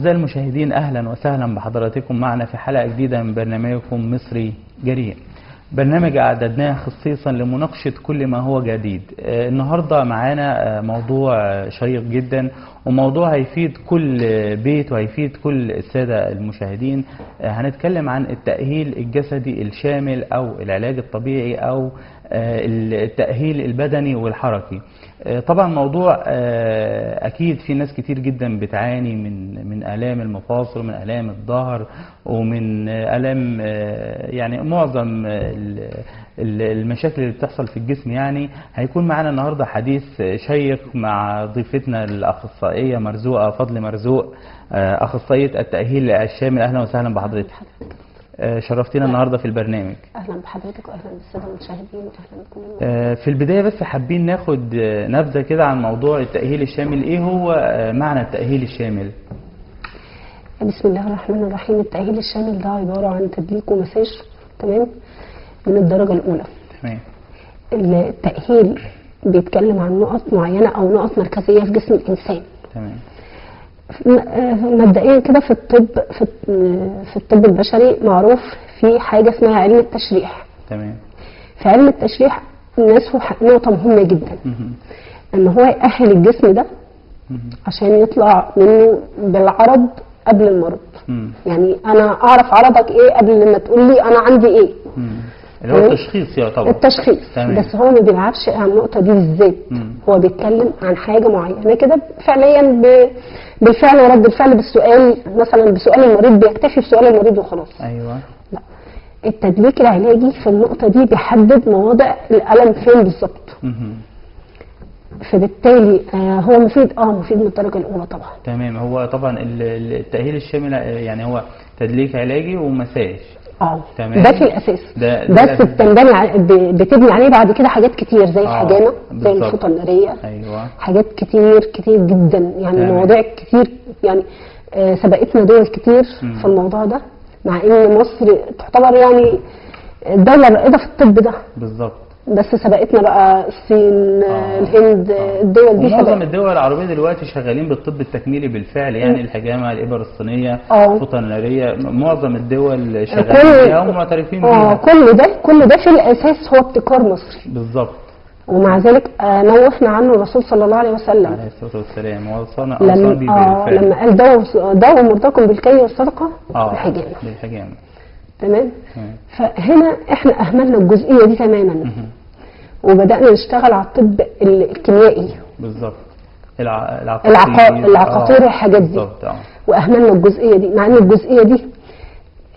أعزائي المشاهدين، أهلا وسهلا بحضراتكم معنا في حلقة جديدة من برنامجكم مصري جريء. برنامج أعددناه خصيصا لمناقشة كل ما هو جديد. النهاردة معانا موضوع شيق جدا، وموضوع هيفيد كل بيت وهيفيد كل السادة المشاهدين. هنتكلم عن التأهيل الجسدي الشامل أو العلاج الطبيعي أو التأهيل البدني والحركي. طبعا موضوع أكيد في ناس كتير جدا بتعاني من آلام المفاصل ومن آلام الظهر ومن آلام يعني معظم المشاكل اللي بتحصل في الجسم. يعني هيكون معانا النهارده حديث شيق مع ضيفتنا الأخصائية مرزوقة فضل مرزوق، أخصائية التأهيل الشامل. أهلا وسهلا بحضرتك، شرفتينا النهارده في البرنامج. اهلا بحضرتك واهلا بالساده المشاهدين واهلا بكل المشاهدين. في البداية بس حابين ناخد نبذه كده عن موضوع التأهيل الشامل. ايه هو معنى التأهيل الشامل؟ بسم الله الرحمن الرحيم. التأهيل الشامل ده عبارة عن تدليك ومساج، تمام، من الدرجة الاولى. تمام. التأهيل بيتكلم عن نقط معينة او نقط مركزية في جسم الانسان. تمام. مبدئيا كده في الطب، في الطب البشري معروف في حاجة اسمها علم التشريح. تمام. في علم التشريح الناس نقطة مهمة جدا، ان هو يأهل الجسم ده عشان يطلع منه بالعرض قبل المرض. يعني انا اعرف عرضك ايه قبل ما تقول لي انا عندي ايه، اللي هو التشخيص يعتبر التشخيص. تمام. بس هو ما بيلعبش على النقطة دي بالذات. هو بيتكلم عن حاجة معينة كده فعليا بالفعل ورد الفعل بالسؤال، مثلا بسؤال المريض، بيكتفي بسؤال المريض وخلاص. ايوه. لا، التدليك العلاجي في النقطة دي بيحدد مواضع الالم فين بالظبط. فبالتالي هو مفيد، مفيد من الدرجة الاولى طبعا. تمام. هو طبعا التأهيل الشامل يعني هو تدليك علاجي ومساج. تمام. ده في الاساس، ده بس بتنبني بتبني عليه بعد كده حاجات كتير زي الحجامة، زي الفوطه النارية. ايوه، حاجات كتير كتير جدا يعني. تمام. مواضيع كتير يعني، سبقتنا دول كتير في الموضوع ده، مع ان مصر تعتبر يعني الدولة الرائدة في الطب ده بالظبط، بس سبقتنا بقى الصين، الهند، الدول دي. معظم الدول العربية دلوقتي شغالين بالطب التكميلي بالفعل، يعني الحجامة، الإبر الصينية، الفوطة النارية، معظم الدول شغالين بيها ومعترفين بيها. كل ده في الأساس هو ابتكار مصري بالظبط. ومع ذلك نوحنا عنه الرسول صلى الله عليه وسلم، عليه الصلاة والسلام، ووصانا بيه بالفعل لما قال داووا مرضاكم بالكي والصدقة بالحجامة. بالحجامة. تمام. فهنا احنا أهملنا الجزئية دي تماما، وبدأنا نشتغل على الطب الكيميائي بالظبط، العقاقير والحاجات دي. واهملنا الجزئية دي، مع ان الجزئية دي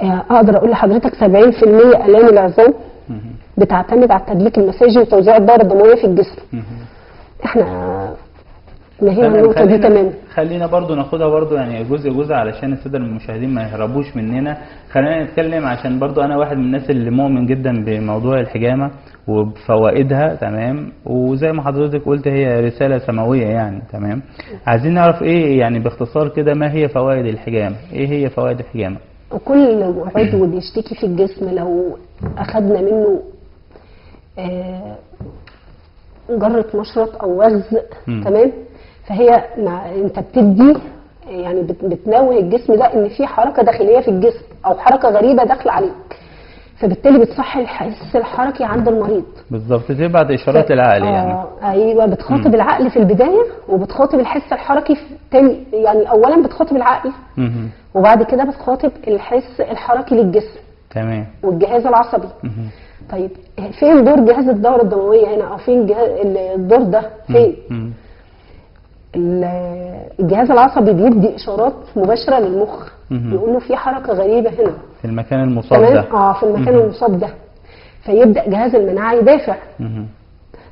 اقدر اقول لحضرتك 70% الام العظام بتعتمد على التدليك المساجي وتوزيع الدورة الدموية في الجسم. احنا نهينا النقطة دي تماما. خلينا برضو ناخدها برضو يعني جزء جزء علشان السادة المشاهدين ما يهربوش مننا. خلينا نتكلم، عشان برضو انا واحد من الناس اللي مؤمن جدا بموضوع الحجامة وبفوائدها. تمام. وزي ما حضرتك قلت هي رسالة سماوية يعني. تمام. عايزين نعرف ايه يعني باختصار كده، ما هي فوائد الحجامة؟ ايه هي فوائد الحجامة؟ كل عضو بيشتكي في الجسم لو اخدنا منه جرة مشرط او وزن، تمام، فهي انت بتدي يعني بتنوه الجسم ده ان في حركة داخلية في الجسم او حركة غريبة داخله عليك، فبالتالي بتصحي الحس الحركي عند المريض. بالظبط، تبعت اشارات للعقل يعني. ايوه، بتخاطب العقل في البداية وبتخاطب الحس الحركي تاني، يعني اولا بتخاطب العقل وبعد كده بتخاطب الحس الحركي للجسم. تمام. والجهاز العصبي. طيب فين دور جهاز الدورة الدموية هنا، او فين الدور ده فين؟ الجهاز العصبي بيدي اشارات مباشرة للمخ، يقول له في حركة غريبة هنا في المكان المصاب ده. في المكان المصاب ده، فيبدا جهاز المناعة يدافع.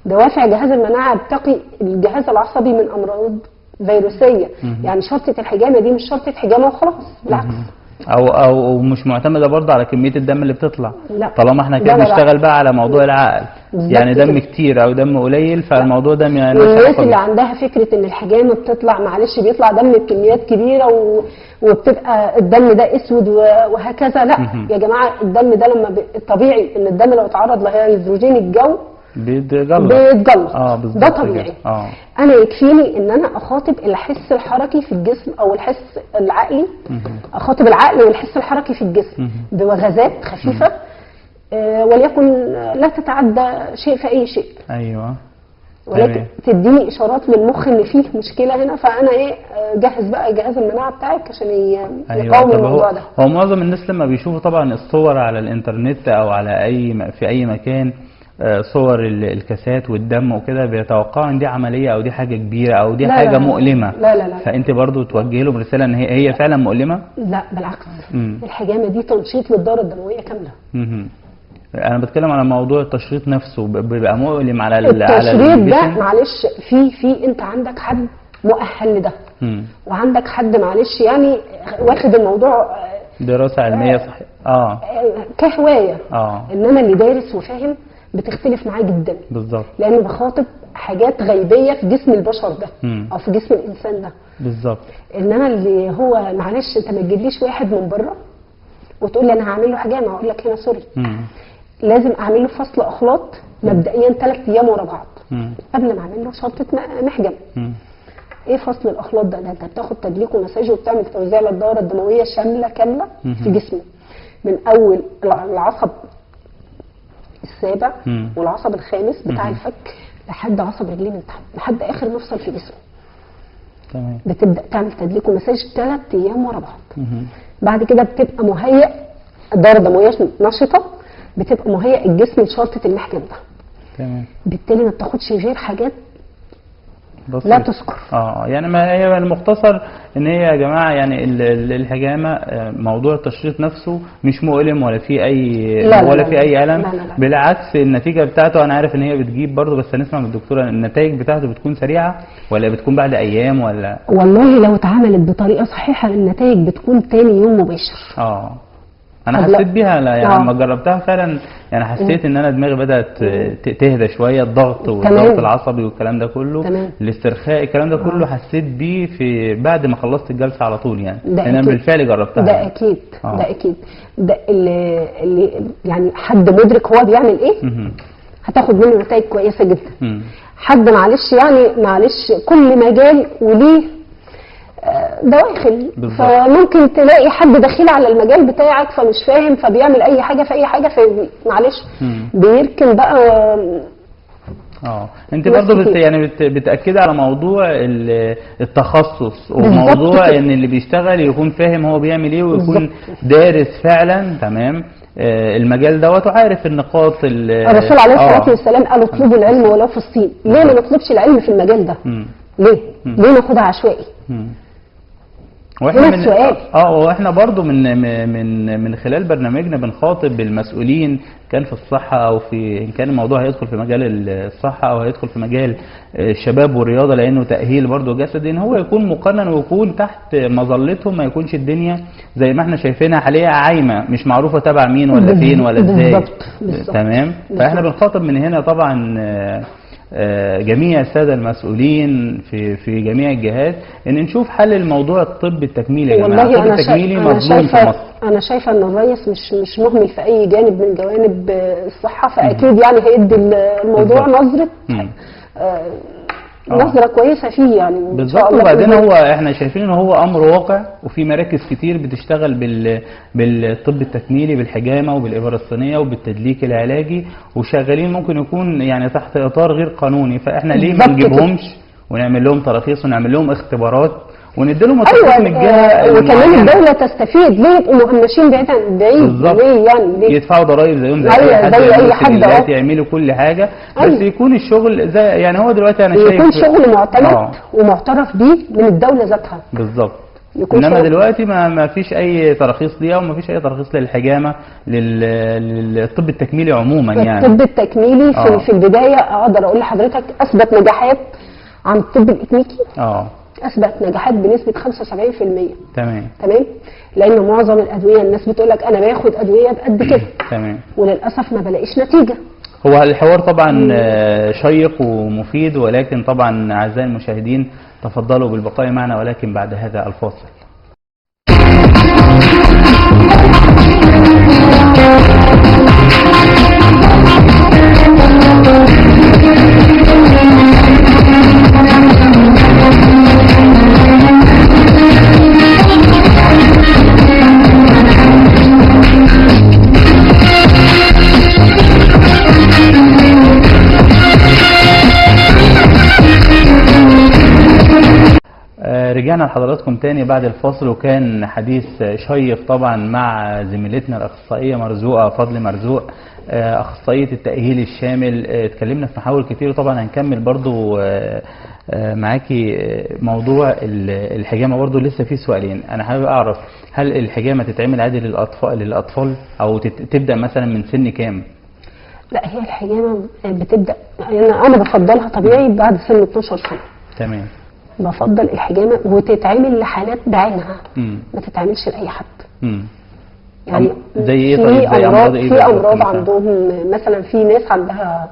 دوافع جهاز المناعة بتقي الجهاز العصبي من امراض فيروسيه. يعني شرطه الحجامة دي مش شرطه حجامة وخلاص، بالعكس. او مش معتمدة برضه على كمية الدم اللي بتطلع. لا، طالما احنا كده بنشتغل بقى على موضوع العقل، يعني دم كتير او دم قليل، فالموضوده ده يعني الناس اللي عندها فكرة ان الحجامة بتطلع، معلش بيطلع دم بكميات كبيرة وبتبقى الدم ده اسود وهكذا، لا يا جماعة، الدم ده لما الطبيعي ان الدم لو اتعرض لهيدروجين الجو بيتجلط. بيتجلط. بالظبط ده كده. طبيعي. انا يكفيني ان انا اخاطب الحس الحركي في الجسم او الحس العقلي، اخاطب العقل والحس الحركي في الجسم بوغزات خفيفة، وليكن لا تتعدى شيء في اي شيء. ايوه. ولكن تديني اشارات للمخ ان فيه مشكلة هنا، فانا ايه، جهز بقى جهاز المناعة بتاعك عشان يقاوم الموضوع ده. هو معظم الناس لما بيشوفوا طبعا الصور على الانترنت او على اي في اي مكان، صور الكاسات والدم وكده، بيتوقعوا ان دي عملية او دي حاجة كبيرة او دي لا حاجة لا مؤلمة. لا لا لا. فانت برضو توجه لهم رسالة ان هي فعلا مؤلمة؟ لا بالعكس. الحجامة دي تنشيط للدورة الدموية كاملة. انا بتكلم على موضوع التشريط نفسه، بيبقى مؤلم على التشريط ده. معلش في انت عندك حد مؤهل لده، وعندك حد معلش يعني واخد الموضوع دراسة علمية صحيح كهواية. انما اللي دارس وفاهم بتختلف معاه جدا. بالظبط. لانه بخاطب حاجات غيبية في جسم البشر ده او في جسم الانسان ده. بالظبط. انما اللي هو معلش انت ما تجيبليش واحد من بره وتقول لي انا هعمل له حجامة، هقول لك هنا sorry. لازم اعمل له فصل اخلاط مبدئيا 3 ايام ورا بعض قبل ما اعمل له شرطه محجم. ايه فصل الاخلاط ده؟ ده انت بتاخد تدليك ومساج وبتعمل توزيع للدورة الدموية شاملة كاملة في جسمه، من اول العصب السابع والعصب الخامس بتاع الفك لحد عصب رجليه من تحت لحد اخر مفصل في جسمه. تمام. بتبدا تعمل تدليك ومساج 3 ايام ورا بعض. بعد كده بتبقى مهيئ الدورة الدموية نشطة، بتبقى مهيئ الجسم لشرطه المحجم ده. تمام. بالتالي ما بتاخدش غير حاجات بسيط. لا تذكر. يعني ما هي المختصر ان هي يا جماعة يعني الحجامة، موضوع التشريط نفسه مش مؤلم ولا في اي لا ولا لا في اي الم. لا لا لا. بالعكس النتيجة بتاعته انا عارف ان هي بتجيب برضه، بس هنسمع من الدكتورة النتائج بتاعته بتكون سريعة ولا بتكون بعد ايام ولا؟ والله لو اتعملت بطريقة صحيحه النتائج بتكون تاني يوم مباشر. انا حسيت بيها، لا يعني لما جربتها فعلا يعني حسيت ان انا دماغي بدات تهدى شوية، الضغط والضغط العصبي والكلام ده كله. الاسترخاء الكلام ده كله حسيت بيه في بعد ما خلصت الجلسة على طول يعني. انا بالفعل جربتها. ده اكيد. ده اكيد. ده اللي يعني حد مدرك هو بيعمل ايه هتاخد منه نتائج كويسة جدا. حد معلش يعني معلش كل مجال وليه دواخل، فممكن تلاقي حد دخيل على المجال بتاعك فمش فاهم فبيعمل اي حاجة في اي حاجة، فمعلش بيركن بقى. انت برضه يعني بتاكد على موضوع التخصص وموضوع ان اللي بيشتغل يكون فاهم هو بيعمل ايه ويكون دارس فعلا. تمام. المجال دوت وعارف النقاط. الرسول عليه الصلاة والسلام قال اطلبوا العلم ولو في الصين. ليه ما نطلبش العلم في المجال ده؟ ليه؟ ليه ناخدها عشوائي؟ واحنا من واحنا برضو من من من خلال برنامجنا بنخاطب المسؤولين، كان في الصحة او في ان كان الموضوع هيدخل في مجال الصحة او هيدخل في مجال الشباب والرياضة، لانه تاهيل برضو جسدي، ان هو يكون مقنن ويكون تحت مظلتهم، ما يكونش الدنيا زي ما احنا شايفينها حاليا عايمه مش معروفة تبع مين ولا فين ولا ازاي. بالظبط. تمام. فاحنا بنخاطب من هنا طبعا جميع السادة المسؤولين في جميع الجهات ان نشوف حل الموضوع الطب التكميلي. يا جماعة الطب التكميلي مظلوم في مصر. انا شايفه ان الرئيس مش مهمل في اي جانب من جوانب الصحة، فاكيد يعني هيدي الموضوع نظره نظره كويسة فيه يعني. بالظبط. وبعدين هو احنا شايفين ان هو امر واقع، وفي مراكز كتير بتشتغل بالطب التكميلي، بالحجامه وبالابره الصينية وبالتدليك العلاجي، وشغالين ممكن يكون يعني تحت اطار غير قانوني. فاحنا ليه ما نجيبهمش ونعمل لهم تراخيص ونعمل لهم اختبارات وندي لهم التراخيص من الجهة، وكمان الدولة تستفيد. ليه يبقوا مهمشين بعيد عن بعيد؟ ليه يعني؟ ليه يدفعوا ضرائب زيهم زي اي حد، يعملوا كل حاجة، بس يكون الشغل زي يعني هو دلوقتي انا شايف يكون شغل معتمد ومعترف بيه من الدولة ذاتها. بالظبط. انما دلوقتي ما فيش اي تراخيص ليها، وما فيش اي تراخيص للحجامه للطب التكميلي عموما. يعني الطب التكميلي في البداية اقدر اقول لحضرتك اثبت نجاحات عن الطب الاكلينيكي. اثبت نجاحات بنسبة 75%. تمام. تمام. لان معظم الادوية الناس بتقول لك انا باخد ادوية بقد كده. تمام. وللاسف ما بلاقيش نتيجة. هو الحوار طبعا شيق ومفيد، ولكن طبعا اعزائي المشاهدين تفضلوا بالبقاء معنا ولكن بعد هذا الفاصل. رجعنا لحضراتكم تاني بعد الفاصل، وكان حديث شيق طبعا مع زميلتنا الأخصائية مرزوقة فضل مرزوق، أخصائية التأهيل الشامل. اتكلمنا في محاور كتير، وطبعا هنكمل برضو معاكي موضوع الحجامة. برضو لسه في سؤالين أنا حابب أعرف، هل الحجامة تتعمل عادي للأطفال أو تبدأ مثلا من سن كام؟ لا، هي الحجامة بتبدأ، أنا بفضلها طبيعي بعد سن 12 سنة. تمام. بفضل الحجامة وتتعمل لحالات بعينها، ما تتعملش لأي حد. يعني زي ايه؟ طيب زي امراض ايه؟ في امراض عندهم مثلا، في ناس عندها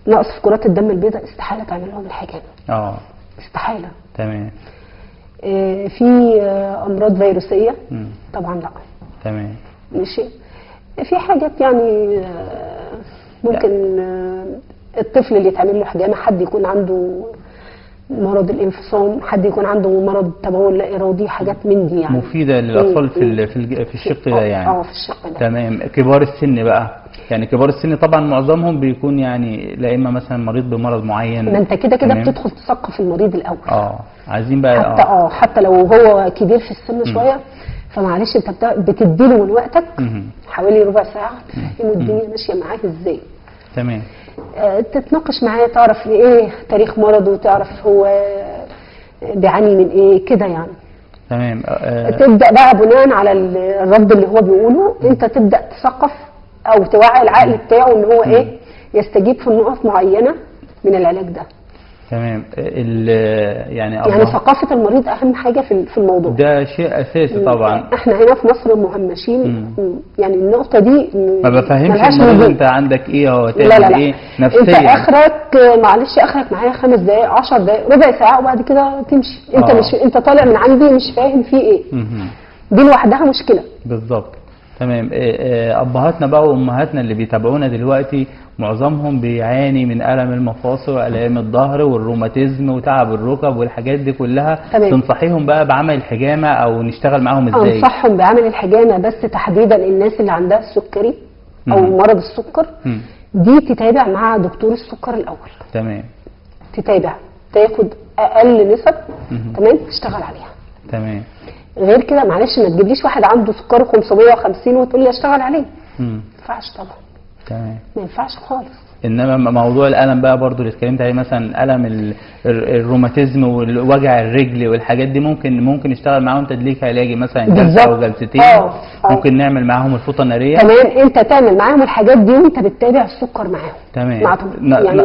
نقص في كرات الدم البيضاء، استحالة تعمل لهم الحجامة. استحالة. تمام. في امراض فيروسية طبعا لا. تمام. ماشي. في حاجات يعني ممكن الطفل اللي يتعمل له حجامة، حد يكون عنده مرض الانفصام، حد يكون عنده مرض تبول لا ارادي، حاجات من دي يعني مفيدة للاطفال في الشق ده يعني. في الشق ده. تمام. كبار السن بقى، يعني كبار السن طبعا معظمهم بيكون يعني لا اما مثلا مريض بمرض معين. ما انت كده كده بتدخل تثقف المريض الاول. عايزين بقى حتى حتى لو هو كبير في السن شوية، فمعلش انت بتديله من وقتك حوالي ربع ساعة تفهمه الدنيا ماشية معاه ازاي. تمام. تتناقش معاه، تعرف ايه تاريخ مرضه، تعرف هو بيعاني من ايه كده يعني. تمام. تبدا بقى بناء على الرد اللي هو بيقوله، انت تبدا تثقف او توعي العقل بتاعه ان هو ايه يستجيب في نقط معينة من العلاج ده. تمام. يعني ثقافة المريض اهم حاجة في الموضوع ده، شيء اساسي طبعا. احنا هنا في مصر مهمشين يعني النقطة دي، ما بفهمش المريض انت عندك ايه، هو تعمل ايه نفسيا. انت اخرك معلش اخرك معايا 5 دقائق 10 دقائق ربع ساعة وبعد كده تمشي. انت مش انت طالع من عندي مش فاهم فيه ايه. دي لوحدها مشكلة. بالظبط. تمام. ابهاتنا بقى وامهاتنا اللي بيتابعونا دلوقتي معظمهم بيعاني من الم المفاصل والام الظهر والروماتيزم وتعب الركب والحاجات دي كلها. تمام. تنصحيهم بقى بعمل الحجامة او نشتغل معاهم ازاي؟ انصحهم بعمل الحجامة، بس تحديدا الناس اللي عندها السكري او مرض السكر، دي تتابع مع دكتور السكر الاول. تمام. تتابع، تاخد اقل نسب. تمام، تشتغل عليها. تمام. غير كده معلش ما تجيبليش واحد عنده سكر 550 وتقول لي اشتغل عليه. ما ينفعش طبعا. تمام. ما ينفعش خالص. انما موضوع الالم بقى برضو اللي اتكلمت عليه، مثلا الم الروماتيزم والوجع الرجل والحاجات دي، ممكن نشتغل معاهم تدليك علاجي مثلا جلسه او جلستين. ممكن نعمل معاهم الفوطه النارية. تمام. انت تعمل معاهم الحاجات دي وانت بتتابع السكر معاهم. تمام. يعني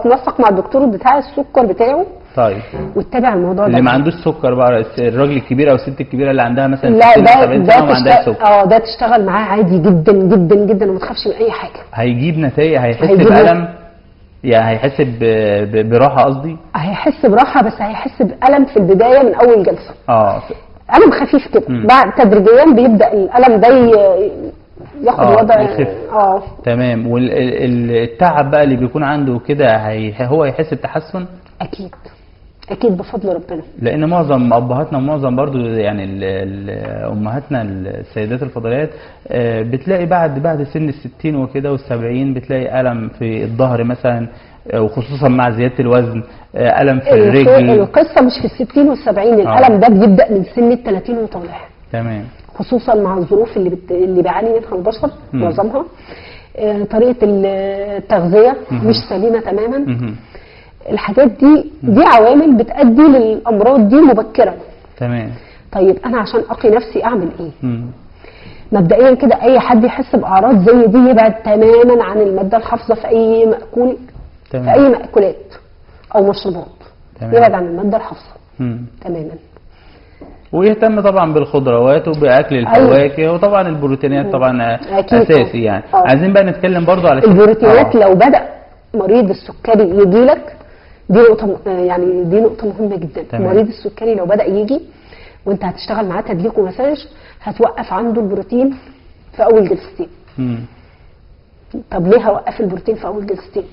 تنسق مع الدكتور بتاع السكر بتاعه. طيب. وتتابع الموضوع ده. اللي ما عندوش سكر بقى، الراجل الكبير او الست الكبيرة اللي عندها مثلا 60 70 سنة وما عندهاش سكر، ده تشتغل معاه عادي جدا جدا جدا وما تخافش من اي حاجة. هيجيب نتائج، هيحس بألم يعني، هيحس براحة، قصدي هيحس براحة، بس هيحس بألم في البداية من اول جلسه. ألم خفيف كده، بعد تدريجيا بيبدأ الألم ده ياخد وضع. تمام. والتعب بقى اللي بيكون عنده كده، هو يحس بتحسن؟ اكيد اكيد بفضل ربنا، لان معظم ابهاتنا ومعظم برضو يعني امهاتنا السيدات الفضليات بتلاقي بعد سن 60 وكده وال70 بتلاقي الم في الظهر مثلا، وخصوصا مع زيادة الوزن، الم في الرجل. القصة مش في 60 وال70، الالم ده بيبدا من سن 30 وطالع. تمام. خصوصا مع الظروف اللي بيعاني منها البشر معظمها، طريقه التغذية مش سليمة تماما. الحاجات دي عوامل بتؤدي للامراض دي مبكرا. تمام. طيب انا عشان اقي نفسي اعمل ايه؟ مبدئيا كده اي حد يحس باعراض زي دي يبعد تماما عن المادة الحافظة في اي مأكول. تمام. في اي مأكولات او مشروبات. تمام. يبعد عن المادة الحافظة. تماما. ويهتم طبعا بالخضروات وباكل الفواكه. وطبعا البروتينات طبعا اساسي يعني. عايزين بقى نتكلم برضو على البروتينات. لو بدا مريض السكري يجي لك، دي نقطة يعني دي نقطة مهمة جدا. تمام. مريض السكري لو بدأ يجي وانت هتشتغل معاه تدليك ومساج، هتوقف عنده البروتين في أول جلستين. طب ليه هوقف البروتين في أول جلستين؟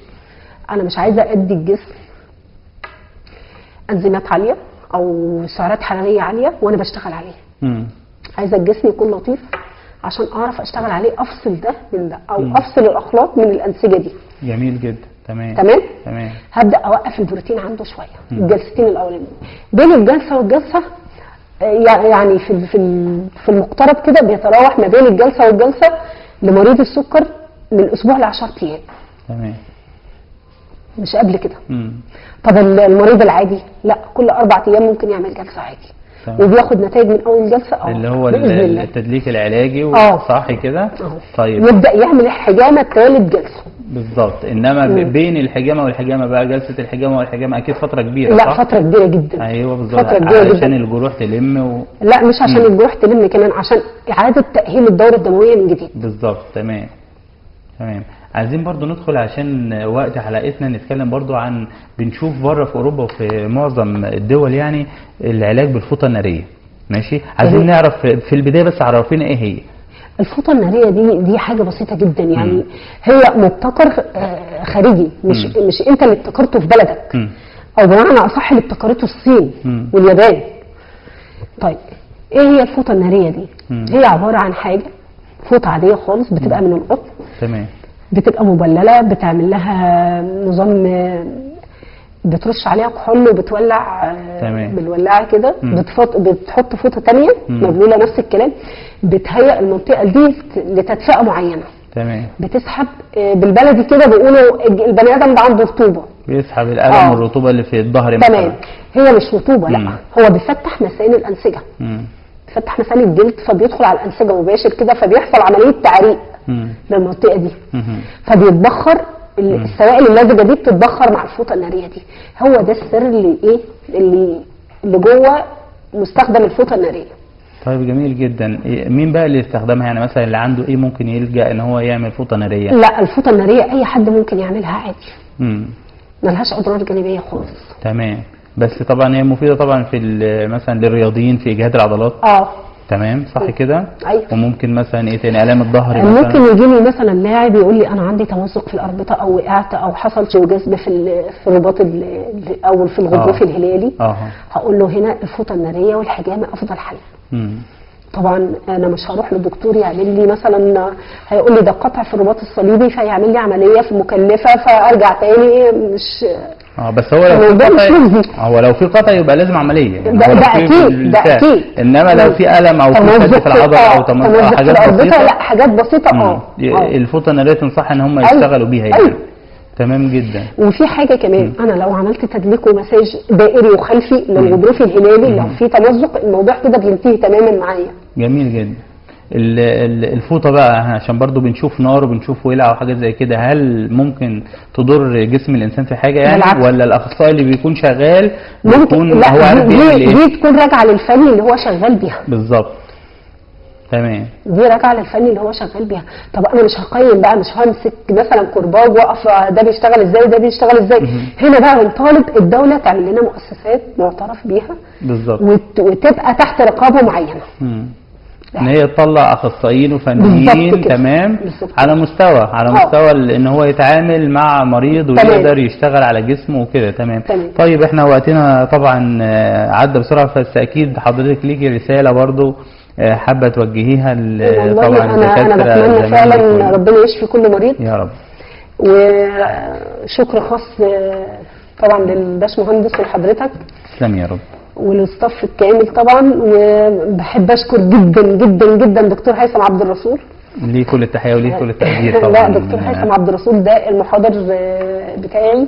انا مش عايزه ادي الجسم انزيمات عالية او سعرات حرارية عالية وانا بشتغل عليه. عايزه الجسم يكون لطيف عشان اعرف اشتغل عليه، افصل ده من ده، او افصل الاخلاط من الانسجة دي. جميل جدا. تمام تمام تمام. هبدا اوقف البروتين عنده شوية الجلستين الاولانيين. بين الجلسة والجلسه يعني في في المقترب كده بيتراوح ما بين الجلسة والجلسه لمريض السكر من اسبوع ل 10 ايام. تمام. مش قبل كده. طب المريض العادي لا، كل 4 ايام ممكن يعمل جلسه عادي. تمام. وبياخد نتائج من اول جلسه اللي هو التدليك العلاجي صح كده؟ طيب يبدا يعمل الحجامة ثالث جلسه بالظبط. انما بين الحجامة والحجامه بقى، جلسه الحجامة والحجامه اكيد فترة كبيرة. لا صح؟ فترة كبيرة جدا. ايوه بالظبط، فترة كبيرة عشان الجروح تلم لا مش عشان الجروح تلم، كمان عشان اعاده تاهيل الدورة الدموية من جديد. بالظبط. تمام تمام. عايزين برضو ندخل عشان وقت حلقتنا نتكلم برضو عن، بنشوف بره في اوروبا وفي معظم الدول يعني العلاج بالفوطه النارية. ماشي، عايزين نعرف في البداية بس عرفينا ايه هي الفوطه النارية دي. دي حاجة بسيطة جدا يعني. هي مبتكر خارجي، مش انت اللي ابتكرته في بلدك، او بمعنى اصح اللي ابتكرته الصين واليابان. طيب ايه هي الفوطه النارية دي؟ هي عبارة عن حاجة فوطه عادية خالص، بتبقى من القطن. تمام. بتبقى مبلله، بتعمل لها نظام، بترش عليها كحول وبتولع بالولاعه كده. بتحط فوطه ثانية مبلوله نفس الكلام، بتهيئ المنطقة دي لتدفئه معينة. تمام. بتسحب بالبلدي كده بيقولوا البني ادم ده عنده رطوبة، بيسحب الالم والرطوبة اللي في الظهر. تمام. هي مش رطوبة، لا هو بيفتح مسائل الانسجة. بيفتح مسائل الجلد، فبيدخل على الانسجة مباشر كده، فبيحصل عملية تعريق للمنطقة دي. فبيتبخر السوائل اللزجه دي، بتتبخر مع الفوطه النارية دي. هو ده السر اللي ايه اللي جوه مستخدم الفوطه النارية. طيب جميل جدا. مين بقى اللي يستخدمها؟ يعني مثلا اللي عنده ايه ممكن يلجأ ان هو يعمل فوطه نارية؟ لا الفوطه النارية اي حد ممكن يعملها عادي. ملهاش اضرار جانبيه خالص. تمام. بس طبعا هي مفيدة طبعا في مثلا للرياضيين في اجهاد العضلات. تمام صح كده. ايوه. وممكن مثلا ايه تاني؟ الام الظهر مثلا. ممكن يجي لي مثلا لاعب يقول لي انا عندي تمزق في الاربطه، او وقعت، او حصل جذب في الرباط او في الغضروف الهلالي. هقول له هنا الفوطه النارية والحجامه افضل حل. طبعا انا مش هروح للدكتور يعمل لي مثلا، هيقول لي ده قطع في الرباط الصليبي فيعمل لي عملية في مكلفة فارجع تاني، مش بس هو لو في قطع، هو لو في قطع يبقى لازم عملية يعني. ده اكيد، ده اكيد. انما لو في الم او في شد في العضلة او تمزق حاجات بسيطة، لا حاجات بسيطة. الفوطه النارية تنصح ان هم يشتغلوا بيها يعني. أيوه. تمام جدا. وفي حاجة كمان، انا لو عملت تدليك ومساج دائري وخلفي للغضروف الهلالي لو في تمزق، الموضوع كده بينتهي تماما معايا. جميل جدا. الفوطه بقى عشان برضو بنشوف نار وبنشوف ولع وحاجات زي كده، هل ممكن تضر جسم الانسان في حاجة يعني؟ بالعكس. ولا الاخصائي اللي بيكون شغال ممكن لا، هو عارف دي, دي تكون راجعه للفني اللي هو شغال بيها. بالظبط. تمام. دي راجعه للفني اللي هو شغال بيها. طب انا مش هقيم بقى، مش همسك مثلا كرباج واقف ده بيشتغل ازاي ده بيشتغل ازاي. هنا بقى بنطالب الدولة تعمل لنا مؤسسات معترف بيها. بالظبط. وتبقى تحت رقابه معينة. ان هي تطلع اخصائيين وفنيين. تمام. على مستوى، على مستوى ان هو يتعامل مع مريض ويقدر يشتغل على جسمه وكده. تمام. طيب احنا وقتنا طبعا عدى بسرعة، بس اكيد حضرتك ليكي رسالة برضو حابة توجهيها طبعا. انا بتمنى فعلا ربنا يشفي كل مريض يا رب. وشكر خاص طبعا للباشمهندس ولحضرتك. تسلم يا رب. وللصف الكامل طبعا. وبحب اشكر جدا جدا جدا دكتور هيثم عبد الرسول، ليه كل التحية وليه كل التقدير طبعا. لا دكتور هيثم عبد الرسول ده المحاضر بتاعي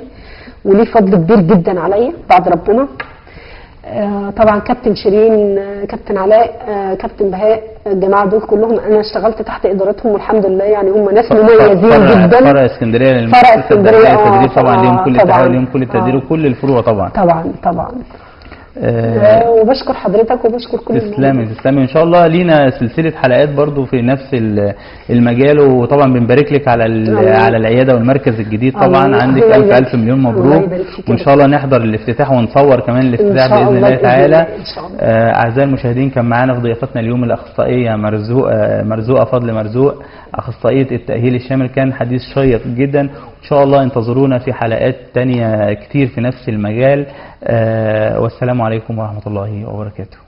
وليه فضل كبير جدا عليا بعد ربنا. طبعا كابتن شيرين، كابتن علاء، كابتن بهاء، الجماعة دول كلهم انا اشتغلت تحت ادارتهم والحمد لله، يعني هم ناس مميزين جدا. فرع اسكندرية، فرع اسكندرية التدريب طبعا ليهم كل التحية وليهم كل التقدير وكل الفروع طبعا. طبعا طبعا. وبشكر حضرتك وبشكر كل تسلمي تسلمي. ان شاء الله لينا سلسلة حلقات برضو في نفس المجال، وطبعا بنبارك لك على على العيادة والمركز الجديد طبعا. عندك الف الف مليون مبروك، وان شاء الله نحضر الافتتاح ونصور كمان الافتتاح باذن الله تعالى. اعزائي المشاهدين، كان معانا في ضيافتنا اليوم الاخصائيه مرزوقه فضل مرزوق، اخصائية التاهيل الشامل. كان حديث شيق جدا، وان شاء الله انتظرونا في حلقات تانية كتير في نفس المجال. والسلام عليكم ورحمة الله وبركاته.